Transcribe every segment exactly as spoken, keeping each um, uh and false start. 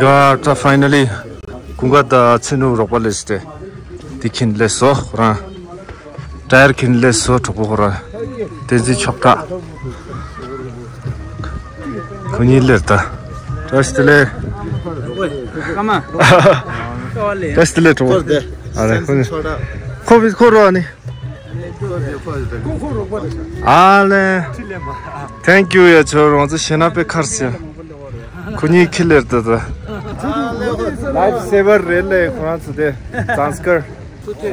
ད་ད་ཕའི་ནལ་ལི་ཀུན་དགའ་དང་ཚེ་ནུ་རོགས་པ་སླེབས་ཏེ། འདི་འཁྱེར་སླེབས་སོང་ཁོ་རང་། ཊ་ཡར་འཁྱེར་སླེབས་སོང་གྲོགས་པོ་ཁོ་རང་། བསྟན་འཛིན་ཕྱུག་ཐག་ཁོ་གཉིས་སླེབས་ད། བཀྲ་ཤིས་བདེ་ལེགས། བཀྲ་ཤིས་བདེ་ལེགས་གྲོགས་པོ། ཨ་ལེ་ཁོ་གཉིས། ཁོ་བི་ཁོ་རོ་ཨ་ནི། ཨ་ལེ། Thank you ཡ། ཁྱོད་རང་ཚོ་ཤེས་ན་དཔེ་ཁར་ཟེར། ཁོ་གཉིས་ཁྱེར་སླེབས་ད་ད། ལའིཕ་སེ་བར་རེད་ལེ་ཁོ་རང་ཚོ་དེ། ཛངས་དཀར།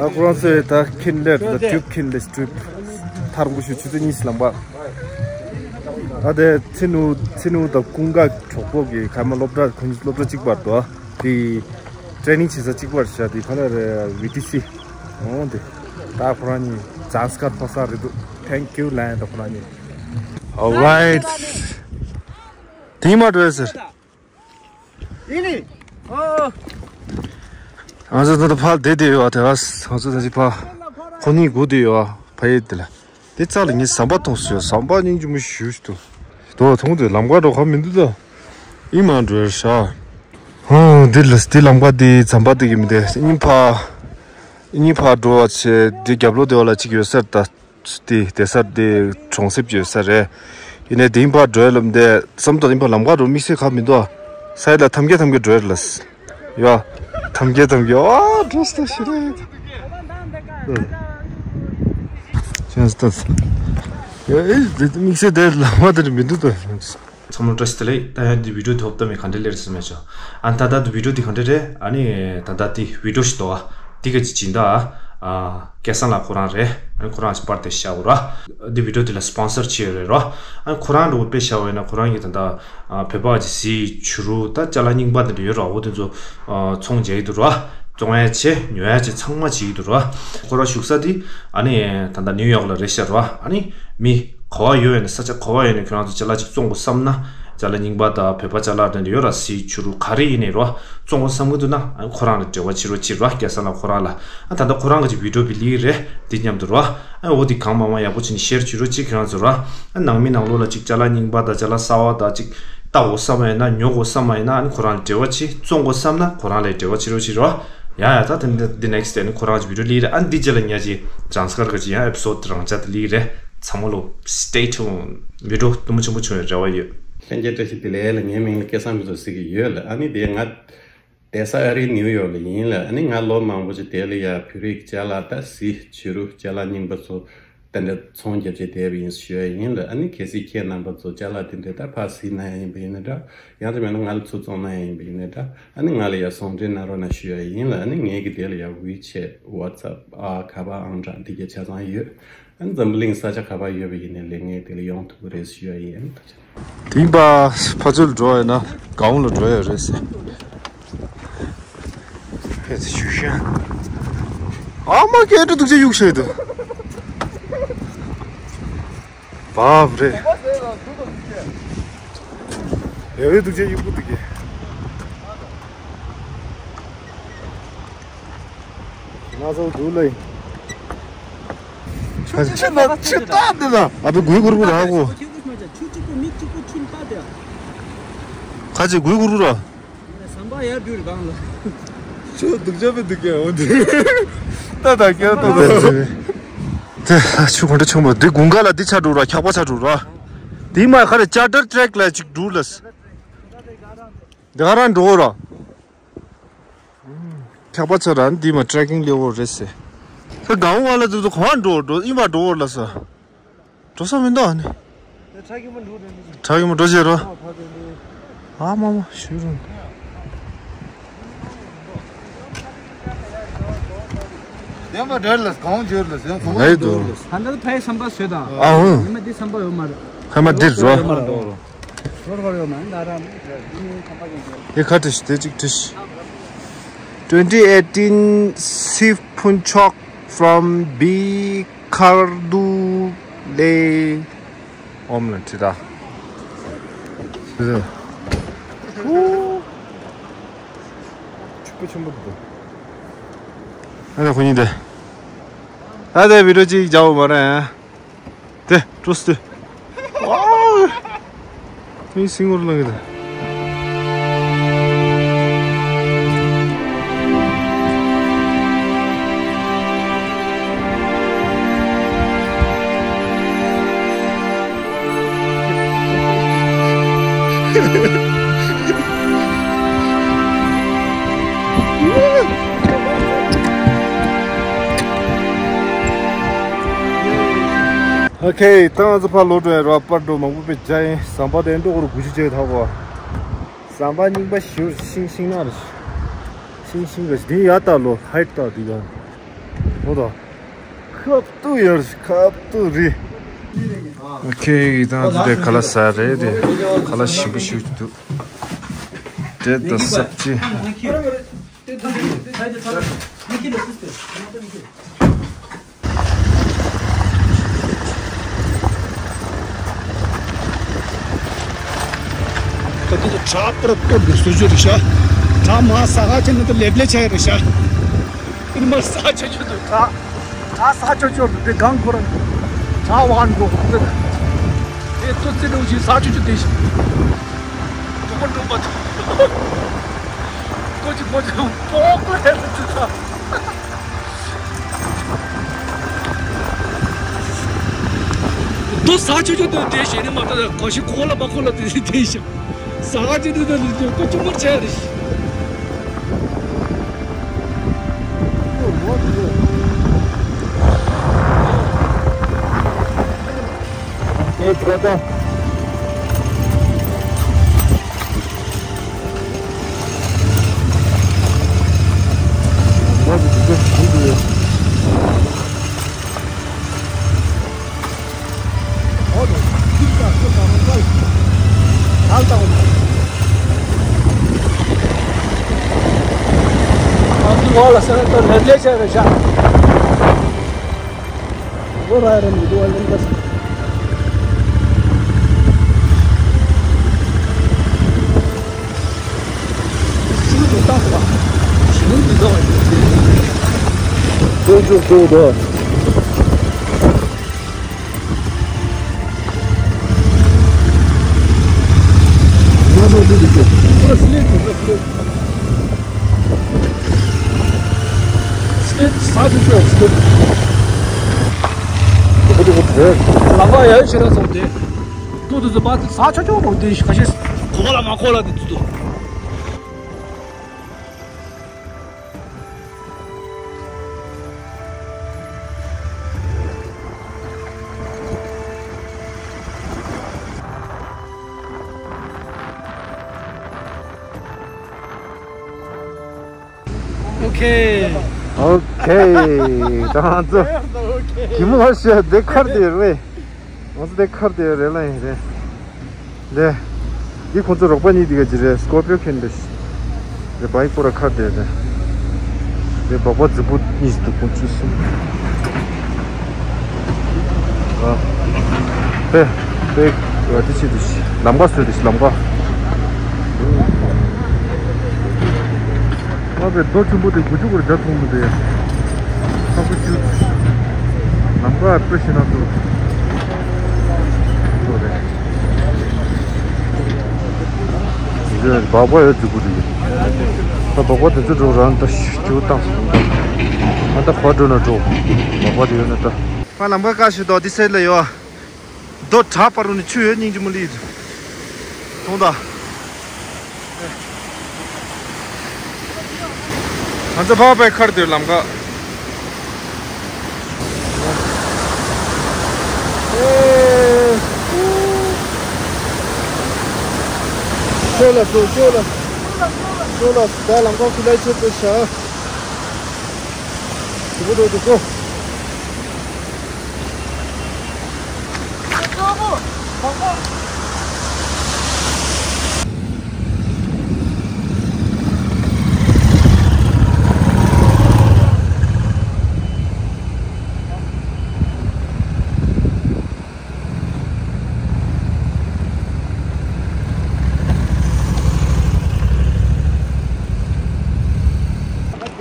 ཨ་ཁོ་རང་ཚོས་ད་འཁྱེར་སླེབས་ད། ཊུབ་འཁྱེར་སླེབས་ཊུབ། ཐག་རིང་པོ་ཞིག་ཆུ་ཚོད་གཉིས་ལམ་པ། ཨ་དེ་ཚེ་ནུ་ཚེ་ནུ་དང་ཀུན་དགའ་གྲོགས་པོ་གི་ཁ་མ་སློབ་གྲྭ་ཁོང་སློབ་གྲྭ་གཅིག་པར་དུ་དེ། ཊེ་རེ་ནིང་བྱེད་ས་གཅིག་པར་བཞག་དེ་ག་ན་རེད་བི་ཊི་སི། འོང་དེ། ད་ཁོ་རང་གཉིས་ཛངས་དཀར་ཕོ་གསར་རེད་འདུག Thank you ལན་ད་ཁོ་རང་གཉིས། Alright. དེ་མ་འགྲོ་ཟེར། ཡིན་ནི། ཨོ། ང་ཚོ་ད་ལྟ་ཕར་བསྡད་བསྡད་ཡོད་དེ། ང་ཚོ་ད་ཅི་ཕར་ཁོ་གཉིས་སྒུག་བསྡད་ཡོད་ཕ་ཡུལ་དེ་ལ། དེ་རྩ་ལ་ངས་ཟམ་པ་མཐོང་སོང་། ཟམ་པ་སྙིང་རྗེ་མོ་ཞེ་པོ་ཞིག་འདུག་དོ་མཐོང་དུས་ལམ་ཁ་འགྲོ་ག་མི་འདུག་ད། ཨི་མ་འགྲོ་ཡར་ཤག་ཧོ་འདི་ལ་འདི་ལམ་ཁ་འདི་ཟམ་པ་འདི་གི་མི་འདུག་གཉིས་ཕར། གཉིས་ཕར་འགྲོ་བ་བྱས་འདི་རྒྱབ་ལོགས་དེ་བ་ལ་གཅིག་ཡོད་ས་རེད་ད། དེ་བསྡད་ས་དེ་གྲོང་གསེབ་ཀྱི་ས་རེད། ཡིན་ནའི་དེ་ཡིན་པ་འགྲོ་ཡ་ལབ་འདས་བསམ་དོ་ཡིན་པ་ལམ་ཁ་འགྲོ་དམིགས་བསལ་ཁ་མི་འདུག་ས་ཡ་ལ་ཐམ་གྱ་ཐམ་གྱ་འགྲོ་ཡ་ལ་ཡ། ཐམ་གྱ་ཐམ་གྱ་ཨ་འགྲོ་སྟ་ཤི་རེད། ཅན་སྟ་ཡ་ཨེ་དམིགས་བསལ་དེ་ལམ་ཁ་དེ་འདྲ་མི་འདུག་ད། ཚང་མ་བཀྲ་ཤིས་བདེ་ལེགས། ད་ཡང་འདི་བི་ཌིའོ་ཐོབ་ཐབས་མེད་ག་འདྲ་ལེར་སོང་མེད་ཆོག་ཨ་ད་ད་འདི་བི་ཌིའོ་འདི་ག་འདྲ་རེད། ཨ་ནི་ད་ད་འདི་བི་ཌིའོ་ཞིག་འདུག་ཨ། འདི་ག་ཅིག་སྦྱིན་བདག་ཨ་སྐལ་བཟང་ལགས་ཁོ་རང་རེད། ཨ་ནི་ཁོ་རང་ཞིག་པར་དེ་བཞག་ར། འདི་བི་ཌིའོ་འདི་ལ་སི་པོན་སར་བྱས་རེད་ར། ཨ་ནི་ཁོ་རང་འགྲོ་དཔེ་བཞག་པ་ཡིན་ན་ཁོ་རང་གི་ད་ད་བོད་པ་གི་གཟི་བྱུ་རུ་ད་ཅ་ལག་རྙིང་པ་འདི་འདྲ་ཡོད་ར། འོ་དེ་ཚོ་ཚོང་རྒྱག་གི་འདུག་ར། བཙོང་ཡ་བྱེད་ཉོ་ཡ་བྱེད་ཚང་མ་བྱེད་ཀྱི་འདུག་ར། ཁོ་རང་བཞུགས་ས་དེ་ཨ་ནི་ད་ལྟ་ནིའུ་ཡོག་ལ་རེད་ཤག་ར། ཨ་ནི་མི་ག་བ་ཡོད་ཡོད་ན་ས་ཆ་ག་བ་ཡོད་ན་ཁྱོད་རང་ཚོ་ཅ་ལག་ཅིག་བཙོང་དགོས་བསམ་ན་ཅ་ལག་རྙིང་པ་དང་བོད་པ་ཅ་ལག་དེ་འདྲ་ཡོད་ར། གཟི་བྱུ་རུ་ག་རེ་ཡིན་ནའི་ར་བཙོང་དགོས་བསམ་གྱི་འདུག་ན་ཨ་ནི་ཁོ་རང་ལ་འབྲེལ་བ་བྱེད་རོགས་བྱེད་ར། སྐལ་བཟང་ལགས་ཁོ་རང་ལ་ཨ་ད་ལྟ་ཁོ་རང་གི་ཅིག་བི་ཌིའོ་བི་ལིག་རེད་འདི་མཉམ་དུ་ར། ཨ་འོ་འདི་གང་མང་མང་ཡག་པོ་བྱས་ནས་ཤེར་བྱེད་རོགས་བྱེད་ཁྱེད་རང་ཚོ་ར། ཨ་ནང་མི་ནང་ལོགས་ལ་ཅིག་ཅ་ལག་རྙིང་པ་དང་ཅ་ལག་གསར་བ་དང་ཅིག་ལྟ་དགོས་བསམ་པ་ཡིན་ན་ཉོ་དགོས་བསམ་པ་ཡིན་ན་ཨ་ནི་ཁོ་རང་ལ་འབྲེལ་བ་བྱེད། བཙོང་དགོས་བསམ་ན་ཁོ་རང་ལ་འབྲེལ་བ་བྱེད་རོགས་བྱེད་རོགས། ཡ་ཡ་ད་དེ་འདི་ནེག་སི་ཊི་ཨ་ནི་ཁོ་རང་གི་བི་ཌིའོ་ལིག་རེད། ཨ་ནི་འདི་རྗེས་ལ་ཉག་ཅིག་ཛངས་དཀར་གི་ཅིག་ཡང་ཨེ་པི་སོ་ཌི་རང་འཇགས་དེ་ལིག་རེད། ཚང་མ་ལོ་སི་ཊེ་ཊུན། བི་ཌིའོ་སྟོན་མོ་ཆེན་པོ་བྱུང་བའི་རེ་བ་ཡོད། ལྷན་རྒྱས་བཀྲ་ཤིས་བདེ་ལེགས་ལ། ངའི་མིང་ལ་སྐལ་བཟང་ཕུན་ཚོགས་ཟེར་གྱི་ཡོད་ལ། ཨ་ནི་དེ་ང་བསྡད་ས་ཨ་རིའི་ནིའུ་ཡོག་ལ་ཡིན་ལ། ཨ་ནི་ང་ལོ་མང་པོ་ཅིག་དེ་ལ་ཡ་བོད་རིགས་ཅ་ལག་དང་གཟི་བྱུ་རུ་ཅ་ལག་རྙིང་པ་ཚོ་དེ་འདྲ་ཚོང་རྒྱབ་བྱས་བསྡད་པ་ཡིན་ཞུ་ཡ་ཡིན་ལ། ཨ་ནི་གལ་སྲིད་ཁྱེད་རྣམ་པ་ཚོ་ཅ་ལག་དེ་འདྲ་ད་ཕར་གཟིགས་ན་ཡ་ཡིན་པ་ཡིན་ན་འདྲ། ཡང་དེ་མེད་ན་ང་ལ་ཚུར་བཙོང་ན་ཡ་ཡིན་པ་ཡིན་ན་འདྲ། ཨ་ནི་ང་ལ་ཡ་ཟུང་འབྲེལ་གནང་རོགས་གནང་ཞུ་ཡ་ཡིན་ལ། ཨ་ནི་ངའི་གི་དེ་ལ་ཡ་ཝི་ཆེ་ཊི་ཝ་ཊི་སི་ཨེབ་ཨ་ཁ་པར་ཨང་གྲངས་འདི་ག་ཆ་ཚང་ཡོད། ཨ་ནི་འཛམ་བུ་གླིང་ས་ཆ་ག་པར་ཡོད་པ་ཡིན་ནའི་ལས་ངས་དེ་ལ་ཡོང་ཐུབ་ཀྱི་རེད་ཞུ་ཡ་ཡིན། ཐུགས་རྗེ་ཆེ། དེང་པ་ཕ་ཚུལ་འགྲོ་ཡ་ན་གའུ་ལ་འགྲོ་ཡ་རེད་ཟེར། ཕེ་ཚེ་ཞུ་ཤེ། ཨ་མ་སྐད་འགྲོ་འདུག་ཅེ་གཡུག་ཤེ་འདུག་བབ་རེད། ཡ་ཝེ་འདུག་ཅེ་གཡུག་པོ་འདུག་གེ། ང་ཚོ་འདུག་ལེ། ཆུ་ཆུ་ན་ཆུ་ཏག་འདི་ལ། ཨ་བི་གུས་གུར་གུར་ར་གོ། ཁ་ཅིག་གུས་གུར་གུར་ར། ཟམ་པ་ཡར་བསྒྱུར་གང་ལ། ཆུ་འདུག་ཅེ་བི་འདུག་གེ་འོ་འདི། ཏག་ཏག་སྐྱེ་ཏག་ཏག་དེ་ཆུ་ག་འདྲ་ཆུང་མོ་འདི་དགུན་ཁ་ལ་འདི་ཆ་འགྲོ་ར། འཁྱག་པ་ཆ་འགྲོ་ར། འདི་མ་ཁ་རེ་ཅར་ཊར་ཊེག་ལ་ཅིག་འགྲོ་ལ། འདི་ག་རང་འགྲོ་ར། འཁྱག་པ་ཚོ་ར་འདི་མ་ཊེ་རེག་ཀིང་ལེ་བོ་རེད་ཟེར། ཁ་གང་བ་ལ་ཙུ་ཙུ་གང་འགྲོ་འགྲོ་ཨིན་པ་འགྲོ་བོར་ལ་ས། འགྲོ་ས་མི་འདུག་ཨ་ནི། ཁྲག་གི་མ་འགྲོ་རེད། ཁྲག་གི་མ་འགྲོ་བྱེད་རོ། ཨ་མ་མ་ཞུ་རུ། དེ་མ་འགྲོ་ལ་གང་འགྱུར་ལ་ཟེར་གང་འགྲོ་ལ། ད་ལྟ་ཕའི་བསམ་པ་བཟོས་དང་། ཨ་འོ། ཉི་མ་འདི་བསམ་པ་ཡོད་མ་རེད། ཕ་མ་འདིར་འགྲོ། ཡོད་མ་རེད། ཡེ་ཁ་ཏིས་དེ་གཅིག་ཏིས། Twenty eighteen Sif Phunchok from B Khardu le Om lan tida. Chukpa chumba do. Ana khuni de. Ade video chi jao mara. དེ་འགྲོ་སྟེ། ཨོ། མི་སིང་བར་ལངས་ཀྱི་འདུག་ཨོ་ཁེ། ད་ང་ཚོ་ཕར་ལོག་འགྲོ་ཡ་ར། པར་འགྲོ་མང་པོ་པའི་རྒྱ་ཡིན། ཟམ་པ་དེ་འགྲོ་གོ་ར་དགུ་བཅུ་བྱས་ཐག་གོ། ཟམ་པ་རྙིང་པ་ཞིག་ཤིང་ཤིང་ན་རེད། ཤིང་ཤིང་གི་དེ་ཡ་ད་ལོ་ཧའེ་ད་དེ་ཡ། ཧོ་ད། ཁབ་ཏུ་ཡར་ཁབ་ཏུ་རི། ཨོ་ཁེ། ད་ང་ཚོ་དེ་ཁ་ལག་ཟ་རེད་དེ། ཁ་ལག་ཞིམ་པོ་ཞིག་འདུག་དེ་ད་སབ་ཅི། ད་དུང་བྲག་པར་སྟོར་གི་སུ་ཞུ་རེད་ཤག་བྲག་མ་ས་ག་ཅན་ནི་ད་ལེབ་ལེ་ཆ་ཡ་རེད་ཤག་ཨིན་མ་ས་ཆ་ཆུ་དུ་བྲག་བྲག་ས་ཆ་ཆུ་དུ་དེ་གང་གོ་ར་བྲག་ཝང་གོ་དེ་དེ་ཏུ་ཙི་ཏུ་ཞིག་ས་ཆུ་ཆུ་དེ་ཞིག་དུ་མ་འགྲོ་མ་ཐུབ། ཀོ་ཅི་ཀོ་ཅི་པོག་ལེ་ལེ་ཅི་ཚ། དུ་ས་ཆུ་ཆུ་དུ་དེ་ཞེ་ནི་མ་ཏ་གོ་ཤི་ཁོ་ལ་མ་ཁོ་ལ་དེ་དེ་ཞིག་ས་ག་ཅི་དུ་དུ་དུ་ཀོ་ཅི་མར་ཆ་རེ་ཞིག་ཨེ་ད་ད། ལམ་ཁ་ཡག་ཤོས་ར་སོང་སྟེ། ཏོག་ཏོག་ཏོག་པ་ས་ཆ་ཆོག་རོགས་དེ་ཁ་ཤས་གོ་ལ་མ་གོ་ལ་དེ་ཚོ། ཨོ་ཁེ། ཨོ་ཁེ། ད་ང་ཚོ་གི་མོ་བ་ཤ་དེ་ཁར་དེ་རེད། ང་ཚོ་དེ་ཁར་དེ་རེད་ལ་ཡིན་རེད། ལེ། འདི་ཁོང་ཚོ་རོགས་པ་གཉིས་འདི་ག་ཅི་རེད། སྐོར་པིའོ་མཁན་རེད། ལེ་བའི་ཀོ་ར་ཁར་དེ་རེད། ལེ་སྦག་སྦག་རྫིག་པོ་གཉིས་འདུག་ཁོང་ཚོ་གསུམ། ཨ། པེ། པེ། འདི་ཆེ་འདི་ཆེ། ལམ་ཁ་བཟོས་འདི་ཆེ་ལམ་ཁ། ཨ་པེ་རྡོ་ཆེན་པོ་དེ་དགུ་བཅུ་སྐོར་རྒྱ་ཐོང་མི་འདུག་ཡ། ཁ་ཁུ་ཆུ། ལམ་ཁ་སྤྲོ་ཤི་ན་ཐུག་ཐུག་རེད། འདི་སྦག་སྦག་ཡོད་འཛུགས་པོ་འདུག་ད་སྦག་སྦག་དེ་ཚོ་འགྲོ་རང་ད་ཞུ་བཏང་སོང་ད། ད་ཁོ་འགྲོ་ན་འགྲོ། སྦག་སྦག་དེ་ཡོད་ན་ད། ཕ་ལམ་ཁ་བཀག་ཞིག་དོ་འདི་སེར་ལ་ཡོད། རྡོ་བྲག་བར་རུ་ནི་ཆུ་ཡོད་སྙིང་རྗེ་མོ་ལི། མཐོང་ད། ང་ཚོ་ཕ་པའི་ཁར་དེར་ལམ་ཁ། ཤོ་ལ་ཤོ་ཤོ་ལ། ཤོ་ལ་ད་ལམ་ཁ་ཁུ་ལ་ཆེ་པོ་ཤ། དུ་གོ་དུ་གོ།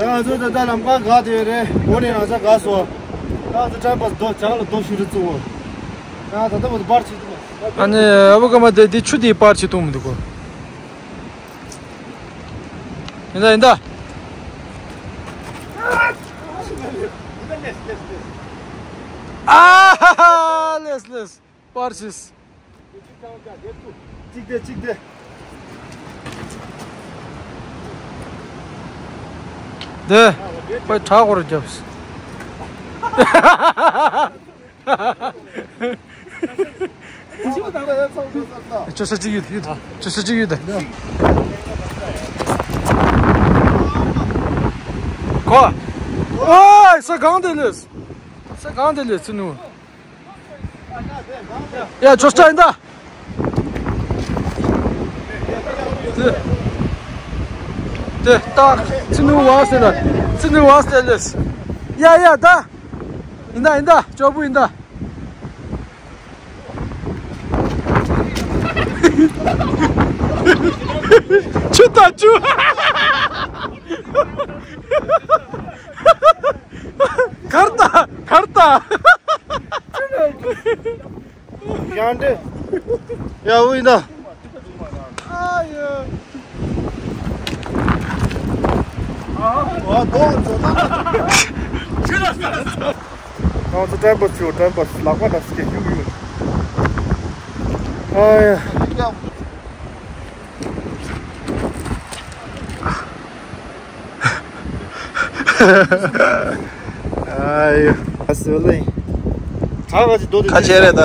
ད་ང་ཚོ་ད་ལྟ་ལམ་ཁ་འགག་དེ་རེད། འོ་ནས་ང་ཚོ་འགག་སོང་། ད་ང་ཚོ་ཁྲལ་པ་རྡོ་བྱང་ལ་རྡོ་ཞུ་རུ་བཙུགས། ད་ད་ལྟ་བར་དུ་པར་བྱེད་ཐུབ་མ། ཨ་ནི་ཨ་བུ་ཀ་མ་དེ་དེ་ཆུ་དེའི་པར་བྱེད་ཐུབ་མི་འདུག་གོ། ཡིན་ད་ཡིན་ད། ཨ་ཧ་ཧ། ལེས་ལེས། པར་བྱེད། གཅིག་དེ་གཅིག་དེ། དེ། པའི་བྲག་སྐོར་རྒྱབ། ཅོ་ས་ཅིག་ཡོད་ཡོད། ཅོ་ས་ཅིག་ཡོད། ཁོ། ཨོ། ས་གང་དེ་ལས། ས་གང་དེ་ལས་ཚུ་ནུ། ཡ་ཅོ་ས་ཡིན་ད། དེ། དེ་ད། ཚུ་ནུ་བ་སེ་ལ། ཚུ་ནུ་བ་སེ་ལས། ཡ་ཡ་ད། ཡིན་ད་ཡིན་ད། ཅོ་བུ་ཡིན་ད། ཆུ་ད་ཆུ། གར་ད་གར་ད། ཡང་འདྲེ། ཡ་འུ་ཡིན་ད། ཨ་ཡ། ཨ་ཏོ་ཏོ་ཏོ། ང་ཚོ་ཀྲན་པོ་ཆུ་ཀྲན་པོ་ལག་པ་འདྲ་སྐད་ཤུགས་ཡོད། ཨ་ཡ། ཨ་ཡ། ཨ་སི་ལེ། ཁ་ཆེ་རེད་ད།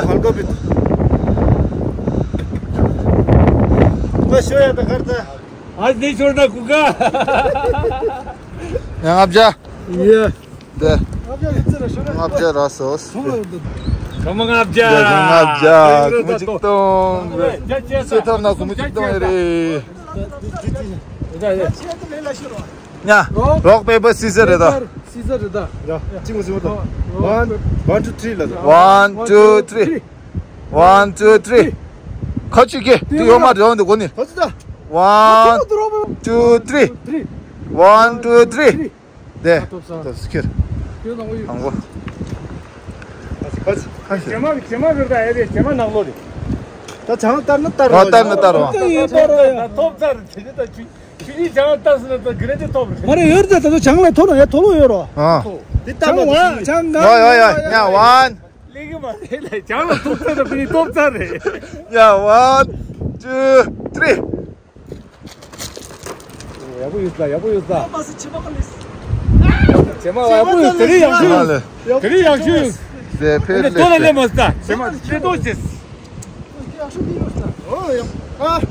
ཨ་ནི་ཤོར་ན་གུ་ག་ཡ་ལྔ་བརྒྱ། ཡེ། འདི། ལྔ་བརྒྱ་རག་སོང་། ཁམས་ལྔ་བརྒྱ། ལྔ་བརྒྱ། ཀུ་མུ་ཆིག་སྟོང་། བཟོས་ཐབས་ན་ཀུ་མུ་ཆིག་སྟོང་ཡོད་རེད། ཉ། རོག་པེ་པར་སི་སར་རེད་ད། སི་སར་རེད་ད། ཡ། གཅིག་མ་ཟིན་པ་ད། One, two, three ལ་ད། One, two, three. One, two, three. ཁ་ཅིག་གི་དུ་ཡོ་མ་རེད་འདི་གོ་ནི། ཁ་ཅིག་ད། One, two, three. One, two, three. དེ། ཐོབ་སོང་། ཐོབ་སོང་། ཁྱེར། ཁྱེར་ནང་གོ་ཡོད། ཨང་གོ། ཁ་ཅིག་ཁ་ཅིག་རྗེས་མ་རྗེས་མ་རེད་ད། ཨེ་རེད། རྗེས་མ་ནང་ལོགས་རེད། ད་བྱང་བལྟ་ན་བལྟ་རོགས། ཨ་བལྟ་ན་བལྟ་རོགས། ཐོབ་ཚར་རེད། དེ་ནི་ད་ཆུ་ཆུ་ཡིས་བྱང་བལྟ་སོང་ན་ད་གི་རེད་དེ་ཐོབ་རེད། མ་རེད་ཡོད་རེད་ད། ད་བྱང་ལ་ཐོབ་ན་ཡ་ཐོབ་ལོ་ཡོད་རོ། ཨ། དེ་ལྟ་བྱང་བ་བྱང་ང་། ཡ་ཡ་ཡ། ཉ་ཝན། ལེགས་མ་རེད་ལ། བྱང་ལ་ཐོབ་ཚར་ད་བི་ཐོབ་ཚར་རེད། ཡ། One, two, three. ཡག་པོ་ཡོད་ས། ཡག་པོ་ཡོད་ས། བྱེ་མ་ཡག་པོ་ཡོད། དེ་རིང་ཡག་ཤོས་ཡོད། དེ་རིང་ཡག་ཤོས་ཡོད། ཟས་ཕེབས་ལེ་ལེ་མ་ས། བྱེ་མ་ཤེས་ཏོ་ཤེས། ཨོ་ཡ། ཨ།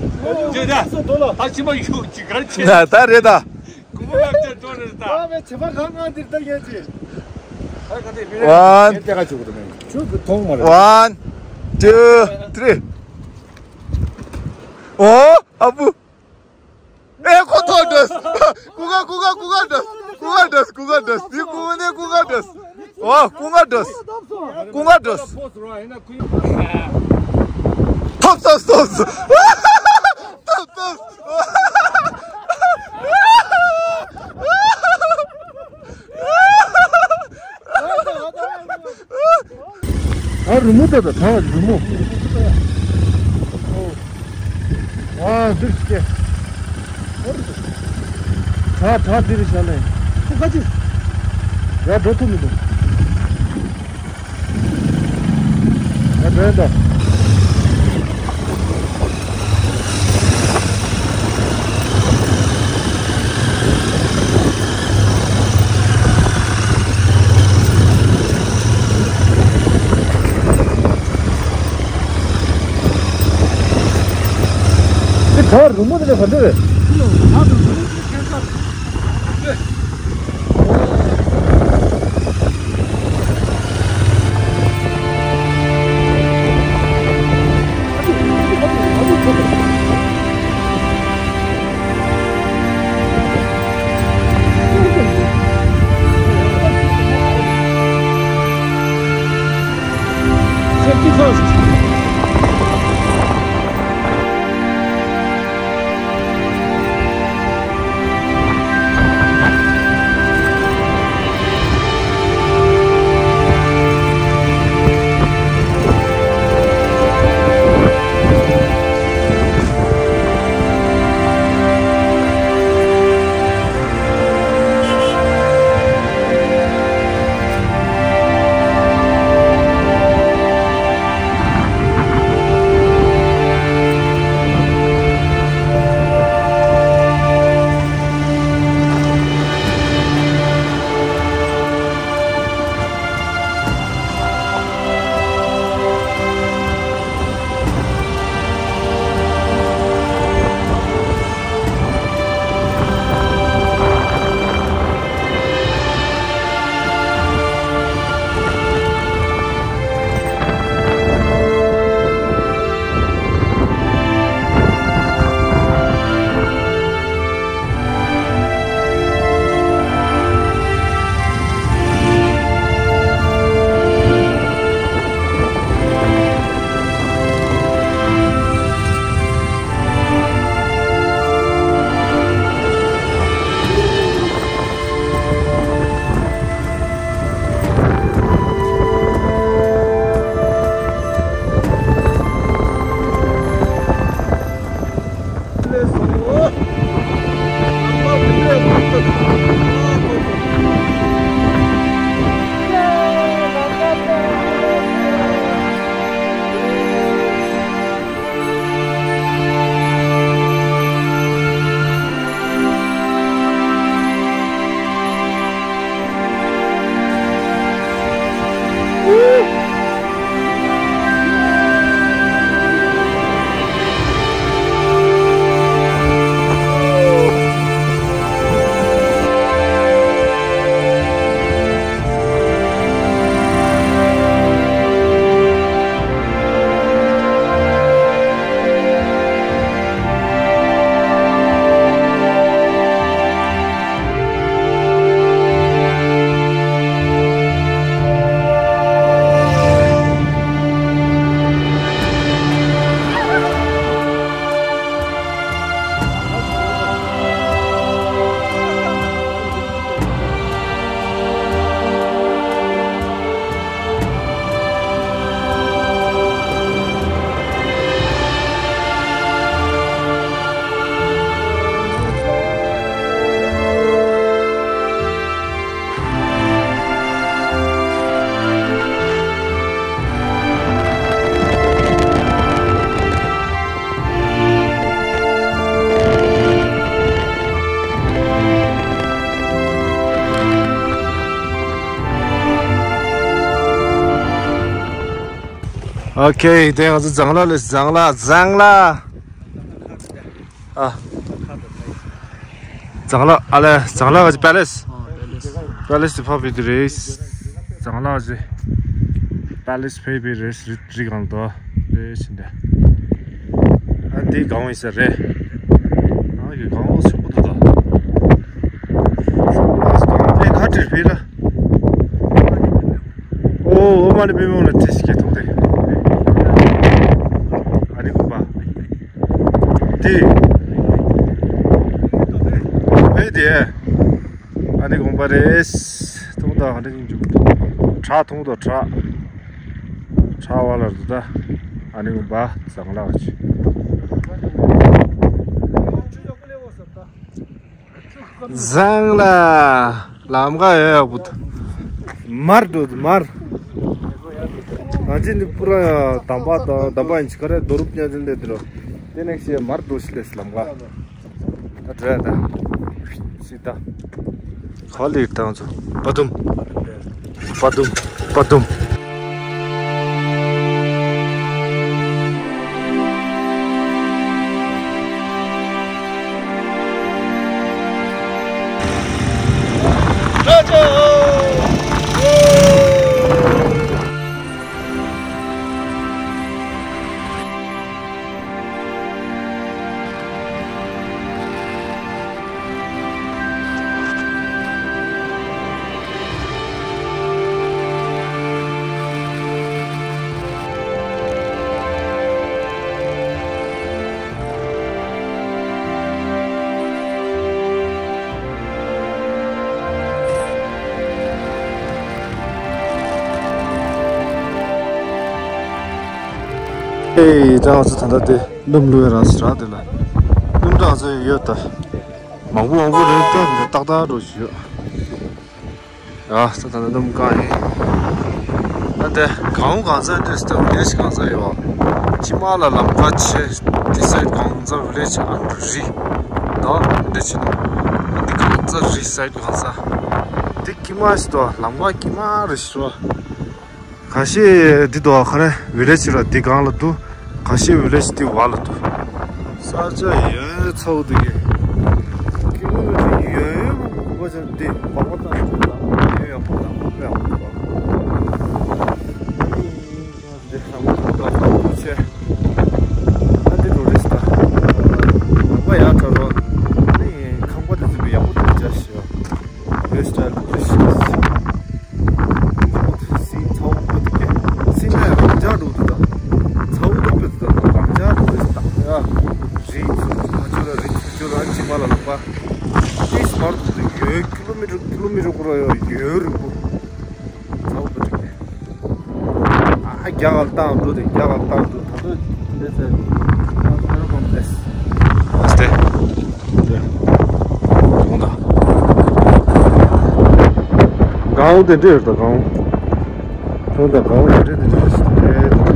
ཇེ་ད། ད་ཕྱི་མ་ཡུག་ཅིག་གར་ཆེ། ད་ད་རེད་ད། ཀུ་མུ་ལག་ཅག་འགྲོ་རེད་ད། ཨ་བྱེ་མ་གང་གང་འདིར་ལྟ་ཡས་ཅི། One, two, three. ཨོ། ཨ་བུ། ཨེ་ཁོ་ཐོག་འདྲ། ཀུ་ག་ཀུ་ག་ཀུ་ག་འདྲ། ཀུ་ག་འདྲ། ཀུ་ག་འདྲ། དེ་ཀུ་ནས་ཀུ་ག་འདྲ། ཨོ་ཀུ་ག་འདྲ། ཀུ་ག་འདྲ། ཐོབ་ཐོབ་ཐོབ། ཐོབ་ཐོབ། ཨ་རི་མོ་ད་ད་ད་རི་མོ། ཨ་འདིར་སྐྱེ། ད་ད་འདིར་བཞག་ལེ། ཁོ་ཁ་ཅིག་ཡ་འགྲོ་ཐུབ་མི་འདུག་ཡ་འགྲོ་ཡ་འདུག་དེ་ག་རི་མོ་དེ་ལས་ག་འདྲ་རེད། Safety first. ཨོ་ཁེ། དེ་ང་ཚོ་ཛང་ལ་ལས། ཛང་ལ། ཛང་ལ། ཨ། ཛང་ལ། ཨ་ལས། ཛང་ལ་ག་ཅི། པེ་ལེ་སི། པེ་ལེ་སི་དེ་ཕ་བི་དེ་རེད། ཛང་ལ་ག་ཅི། པེ་ལེ་སི་ཕེ་བི་རེད། རི་རི་གང་དོ་རེད་ཕྱིན་ཏེ། ཨ་འདི་གང་ཡིན་ས་རེད། ཨ་ཡི་གང་འོ་སུ་པོ་དོ་དོ། ཨེ་ཁ་ཏྲིར་ཕི་ལ། ཨོ་ཨོ་མ་ནི་པི་མོ་ལ་ཏི་སི་ཀེ་ཐོང་ཏེ། ཨ་ནི་གོ་པ། ཏི། ཕེ་ཏེ། ཨ་ནི་དགོངས་པ་རེད། ཐུང་དང་ཧ་འདྲ་ཉིན་འཇུག་ཁྲག་ཐུང་དང་ཁྲག་ཁྲག་བ་ལ་རུ་ད། ཨ་ནི་དགོངས་པ་ཟང་ལགས་ཆུ། ཟང་ལ་ལམ་ཁ་ཡོད་ཡག་པོ་འདུག་མར་འགྲོ་འདུག་མར། ང་ཚོ་འདི་པུ་ར་དམ་པ་དང་དམ་པ་ཡིན་ཅི་ག་རེ་རྡོ་རུབ་ཉ་ཅན་ལས་འདི་རོ། དེ་ནས་ཞེས་མར་འགྲོ་ཤི་ལས་ལམ་ཁ། ད་འགྲོ་ཡ་ད། སི་ད། ག་ལེར་བཏང་ཚོ། པ་དུམ། པ་དུམ། པ་དུམ། ཨེ་ད་ང་ཚོ་ད་ལྟ་དེ་སྣུམ་བླུགས་རང་ཟེར་ར། དེ་ལ་སྣུམ་གྲང་ཚོ་ཡོད་ད། མང་པོ་མང་པོ་རེད་ད། ཏག་ཏག་འགྲོ་བཞིན་ཡོད། ཡ་ད་ད་ད་སྣུམ་བཀང་ཡིན། ཨ་དེ་གང་གང་ཚ་དེ་སྟབས་བདེ་ཞིག་གང་ཚ་ཡོད། ཕྱི་མ་ལ་ལམ་ཁ་ཆེ། དེ་སའི་གང་ཚ་བི་ལེ་ཇི་ཨ་འདྲ་རི་ད་འདྲ་ཆེ་ནོ། ཨ་དེ་གང་ཚ་རི་སའི་གང་ཚ་དེ་ཀྱི་མ་ཞིག་ཏོ། ལམ་ཁ་ཀྱི་མ་རི་ཞིག་ཏོ། ཁ་ཤས་འདི་དོ་ཁ་རེ་བི་ལེ་ཇི་ར་འདི་སྒང་ལ་འདུག་ཁ་ཤས་བི་ལེ་ཇི་འདི་བར་ལ་འདུག་ས་ཆ་ཡོད་ཚ་བོ་འདུག་གི། ཀི་ལོ་མི་ཊར་ཡོད་ཡོད་པོ་གོ་ཅན་འདི་བག་པ་བཏང་ཞིག་དང་ཡོད་ཡག་པོ་དང་ཡག་པོ་འདུག་འདི་ཧ་མ་གོ་ད་ཚ་བོ་ཆེ། ཨ་འདི་འགྲོ་རེས་ད། བག་པ་ཡག་ཁྲ་རོ། ཨ་ནི་ཁང་པ་འདི་ཚོ་བི་ཡག་པོ་འདུག་ཅ་ཞིག West Alpine། སིན་ཚའོ་པ་ཏི་ཀེ། སིན་ན་རང་ཅག་འགྲོ་འདུག་ད། ཚའོ་པ་ཏི་ཀེ་རང་ཅག་འགྲོ་འདུག་ད། ཡ། རི་ཚུར་ཁ་ཆུ་ལ་རི་ཚུར་ཆུ་ལ་ཅི་མ་ལ་ལོག་པ། ཏིས་མར་འདུག་ད་ཡོད། ཀི་ལོ་མི་ཊར་ཀི་ལོ་མི་ཊར་ཁོ་ར་ཡོད་ཡོད་རི་པོ། ཚའོ་པ་ཏི་ཀེ། ཨ་རྒྱ་གར་བཏང་འགྲོ་དེ་རྒྱ་གར་བཏང་འགྲོ། ད་དུང་དེ་ཚེ་ཨ་ཁོ་ར་གོམ་དེས། ཨ་སྟེ། དེ། དགོངས་དག་གང་དེ་འདྲ་ཡོད་ད་གང་། དགོངས་དག་གང་དེ་འདྲ་དེ་འདྲ་ཡོད་ད།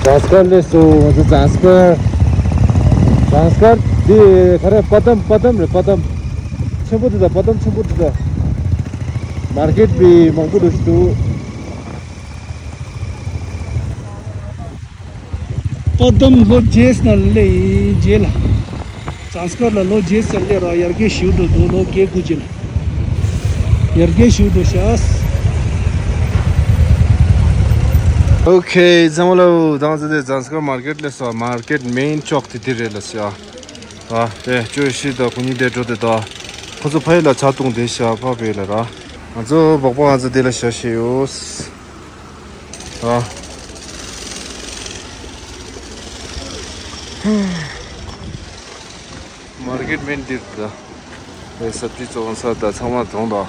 ཛངས་དཀར་སླེབས་སོང་། ང་ཚོ་ཛངས་དཀར། ཛངས་དཀར་འདི་ག་རེ། པ་དམ། པ་དམ་རེད། པ་དམ་ཆེན་པོ་འདི་དང་། པ་དམ་ཆེན་པོ་འདི་དང་། མར་ཀེཊ་བི་མང་པོ་འགྲོ་ཞིག་འདུག་པ་དམ་ལོ་བརྒྱད་ཙམ་སླེབས་ཡིན། རྗེས་ལ། ཛངས་དཀར་ལ་ལོ་བརྒྱད་ཙམ་སླེབས་ར། ཡར་རྒྱས་ཞུ་འགྲོ་འདུག་ལོ་བརྒྱད་དགུ་རྗེས་ལ། ཡར་རྒྱས་ཞུ་འགྲོ་ཤག་ཨོ་ཁེ། ཚང་མ་ལ་དང་ཚེ་དེ་ཛངས་དཀར་མར་ཀེཊ་སླེབས་སོང་། མར་ཀེཊ་མེན་ཅོག་དེ་དེ་རེད་ལ་ཤག་ཨ་དེ་ཅོ་ཤི་དང་ཁོ་གཉིས་དེ་འགྲོ་དེ་དང་། ཁོ་ཚོ་ཕ་ཡུལ་ལ་ཆ་བཏུང་དེ་ཤག་ཕ་ཕ་ཡུལ་ལ་ར། ང་ཚོ་སྦག་སྦག་ང་ཚོ་དེ་ལ་ཤ་ཤེ་ཡོད། ཨ། མར་ཀེཊ་མེན་ཌི་ད། ཨེ་སབ་ཇི་བཙོང་ས་ད་ཚང་མ་བཙོང་ད།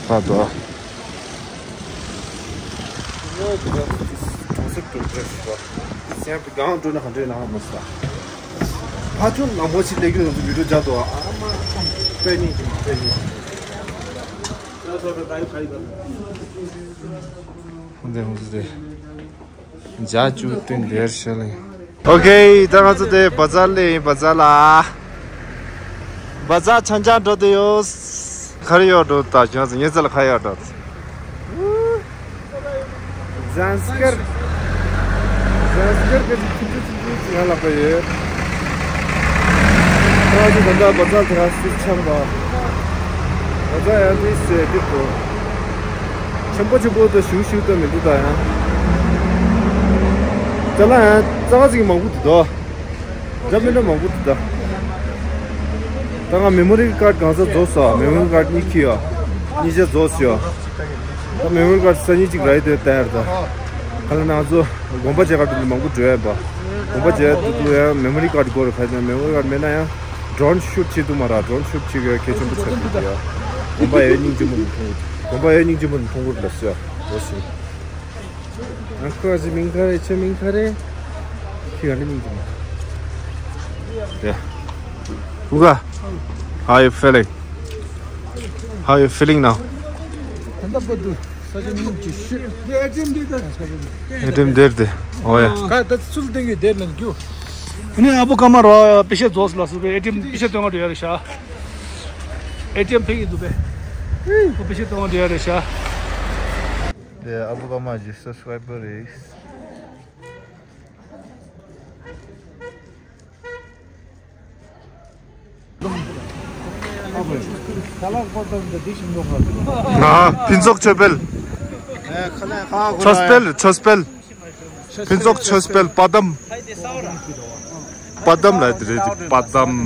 ཁ་དོ། གྲོང་གསེབ་ཏུ་འགྲོ་ཞིག་པ། སེམས་པའི་སྒང་འགྲོ་ན་ག་འདྲས་ན་མ་ཟ། ཕ་ཆུང་ལ་མོ་ཞིག་ལས་ཀྱི་ནང་དུ་བི་ཌིའོ་བརྒྱབ་འདུག་ཨ་མ་དཔེ་ཉིན་གྱི་དཔེ་ཉིན། ཧུང་ཙེ་ཧུང་ཙེ་ཏེ། འཇའ་ཅུ་སྟེང་དེར་ཤེ་ལེ། ཨོ་ཁེ། ད་ང་ཚོ་དེ་བ་ཛར་ལ་ཡིན། བ་ཛར་ལ། བ་ཛར་ཆང་ཆང་འགྲོ་དེ་ཡོད། ག་རེ་ཡོད་འགྲོ། ད་ཁྱོད་ཚོ་ངེད་ཚོ་ལ་ག་ཡོད་འགྲོ། ཟངས་དཀར། ཟངས་དཀར་གི་ཁྱི་ཁྱི་ཁྱི་ཁྱི་ང་ལ་པ་ཡོད། ད་ང་ཚོ་ད་ལྟ་བ་ཛར་དེ་ག་སི་ཆང་བ། བ་ཛར་ཡང་དེ་སེ་དེ་དོ། ཆེན་པོ་ཆེན་པོ་དང་ཞུ་ཞུ་དང་མི་འདུག་ད་ཡང་། ཅ་ལག་ཡང་རྩ་བ་ཟིག་མང་པོ་འདུག་དོ། འདྲ་མི་འདྲ་མང་པོ་འདུག་ད། ད་ང་མེ་མོ་རི་ཀར་གང་ས་རྫོགས་སོ། མེ་མོ་རི་ཀར་གཉིས་ཁྱི་ཡོད། གཉིས་ཆ་རྫོགས་སོ། ད་མེ་མོ་རི་ཀར་སང་ཉིན་གཅིག་རག་ཡི་དེ་ལྟ་ཡར་ད། ག་ལ་ན་ང་ཚོ་དགོན་པ་བྱེད་ག་འགྲོ་དུས་མང་པོ་འགྲོ་ཡ་ཡིན་པ། དགོན་པ་བྱེད་དུས་དུས་ཡང་མེ་མོ་རི་ཀར་དགོས་རེད། ཁ་ཅིག་མེ་མོ་རི་ཀར་མེད་ན་ཡང་ཌོ་རོན་ཤུ་ཊི་བྱེད་ཐུབ་མ་རེད། ཌོ་རོན་ཤུ་ཊི་བྱེད་ག་གལ་ཆེན་པོ་ཆགས་ཀྱི་འདུག་ཡ། དགོན་པ་ཡ་སྙིང་རྗེ་མོ་མཐོང་གི། དགོན་པ་ཡ་སྙིང་རྗེ་མོ་མཐོང་གི་ལབ་སོ་ཡ། འོ་སི། ཨ་ཁུ་ཨ་ཟི་མིང་ག་རེ། ཁྱོད་མིང་ག་རེ། ཁྱོད་ག་རེ་མིང་གི་མ། Yeah. Uga, how you feeling? How you feeling now? ད་ལྟ་བར་དུ་ས་ཆ་སྙོམས་ཀྱི་ཤུལ། ཨེ་ཊི་ཨེམ་འདི་ད་ཨེ་ཊི་ཨེམ་འདིར་དེ། ཨོ་ཡ། ག་ད་ཚུལ་སྟེང་གི་དེར་ལ་རྒྱུ། ཨ་ནི་ཨ་བུ་ཀ་མ་རོ་པེ་ཤེ་རྫོགས་ལ་སུ་པེ་ཨེ་ཊི་ཨེམ་པེ་ཤེ་སྟོན་ག་འགྲོ་ཡ་རེད་ཤག་ཨེ་ཊི་ཨེམ་ཕེག་གི་འདུག་པས། ཁོ་པེ་ཤེ་གཏོང་བ་འདྲ་རེད་ཤག་དེ་ཨ་བུ་ཀ་མ་གི་སབ་སི་ཀ་རའི་བར་རེད། ཨ། ཕུན་ཚོགས་ཆོས་འཕེལ། ཆོས་འཕེལ། ཆོས་འཕེལ། ཕུན་ཚོགས་ཆོས་འཕེལ་པ་དམ། པ་དམ་ལ་དེ་རེད་དེ་པ་དམ།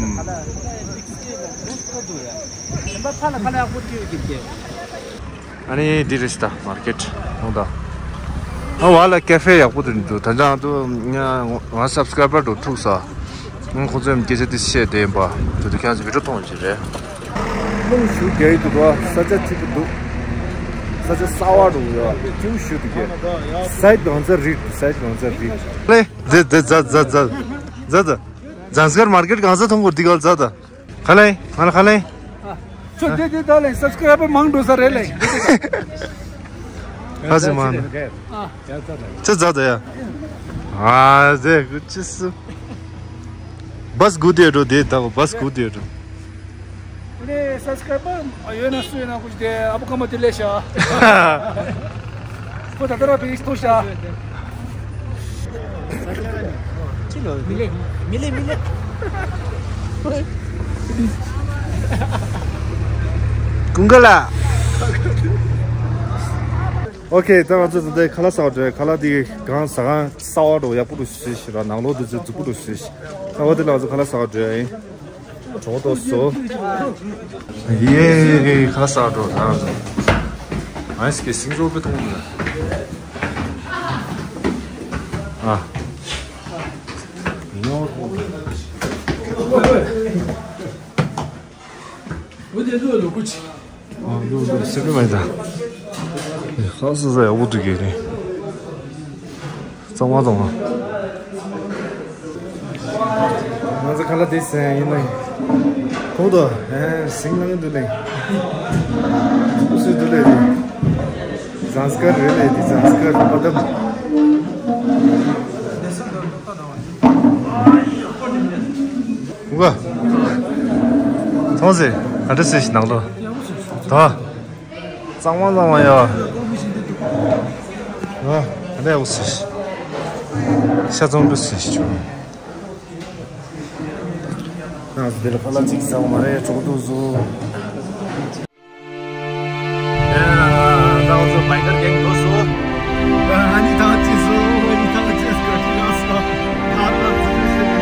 ཨ་ནི་འདི་རེད་ད་མར་ཀེཊ་ནང་ད། ཨ་བ་ལ་ཀེ་ཧྥེ་ཡག་པོ་དེ་འདུག་ད་ལྟ་ང་ཚོ་ང་ང་སབ་སི་ཀ་རའི་བར་དུ་ཐུག་ས། ང་ཁོང་ཚོའི་སྐད་ཆ་དེ་བཤད་བསྡད་ཡིན་པ། དེ་དུས་ཁྱེད་ཚོ་བི་ཌིའོ་མཐོང་བཞིན་རེད། རླུང་ཞུ་རྒྱག་གི་འདུག་བ། ས་ཆ་སྐྱིད་པོ་འདུག་ས་ཆ་གསར་བ་འདུག་ཡ། སྐྱིད་པོ་ཞུ་འདུག་གས། སའིཌ་གང་ཚ་རིག་སའིཌ་གང་ཚ་རིག་ལེ། ཛ་ཛ་ཛ་ཛ་ཛ་ཛ། ཛངས་དཀར་མར་ཀེཊ་གང་ཚ་མཐོང་གོ་འདི་ག་ལ་ཛ་ད། ག་ལེ། ང་ལ་ག་ལེ། ཚོ་དེ་དེ་ད་ལེ་སབ་སི་ཀ་རའི་བར་མང་འགྲོ་ས་རེད་ལེ། ཁ་ཅིག་མང་། ཨ། ཅི་ཛ་ད་ཡ། ཨ་ཟེ་གུ་ཅི་སུ། བས་གུ་དེ་འགྲོ་དེ་ད་བས་གུ་དེ་འགྲོ། ལེ་སབ་སི་ཀ་རའི་བར་ཡོད་ན་སུ་ཡོད་ན་ཁུ་ཅི་དེ་ཨ་བུ་ཀ་མ་དེ་ལེ་ཤ། ཁོ་ད་ལྟ་ར་བི་ཨིས་ཐོ་ཤ། མི་ལེ། མི་ལེ་མི་ལེ། ཀུན་དགའ་ལགས། ཨོ་ཁེ། ད་ང་ཚོ་ད་ལྟ་ཁ་ལག་ཟ་བར་འགྲོ། ཁ་ལག་འདི་གང་ཟ་གང་གསར་བ་འགྲོ། ཡག་པོ་འགྲོ་ཞེས་ཞེས་ར། ནང་ལོགས་འདི་ཚོ་རྫིག་པོ་འགྲོ་ཞེས་ཞེས། ད་འོ་དེ་ལ་ང་ཚོ་ཁ་ལག་ཟ་བར་འགྲོ་ཡ་ཡིན། གྲོགས་ཏོ་སོ། ཡེ། ཁ་ལག་ཟ་འགྲོ་ད། ཨ་སི་ཀེ་སིང་ཟོར་པེ་ཐོང་ནི། ཨ། ཡོ། འོ་དེ་ལོ་ལོ་ཀུ་ཅི། ཨ་ལོ་ལོ་སེ་པེ་མ་ཡིན་ད། ཧ་སི་ཟ་ཡག་པོ་འདུག་གས་རེད། གཙང་མ་གཙང་མ། ང་ཚོ་ཁ་ལག་དེ་ཟ་ཡིན་ནའི། ཁོང་དུ་ཨེ་ཟིང་ནང་དུ་ནས། སུ་དུ་ལས་རེད། ཟངས་དཀར་རེད་ལས་དེ་ཟངས་དཀར་པ་དམ། ཨུ་ག་མཐོང་ཟེ། ག་འདྲ་ཟེ་ཞིག་ནང་ལོ། ད། གཙང་མ་གཙང་མ་ཡ། ཨ། ཨ་ནི་འུ་སི། ཤ་ཚོང་འདུ་སི་ཞུ། ང་ཚོ་འདིར་ཁ་ལག་ཅིག་ཟ་བ་མ་རེད། གྲོགས་འདུག་བཟོ། ང་ཚོ་བྷའི་ཀར་གེང་འགྲོ་སོང་། ཨ་ནི་ཐང་ཅི་སོང་། ཨ་ནི་ཐང་ཅི་སོང་། ཁ་ལག་ཅི་སོང་།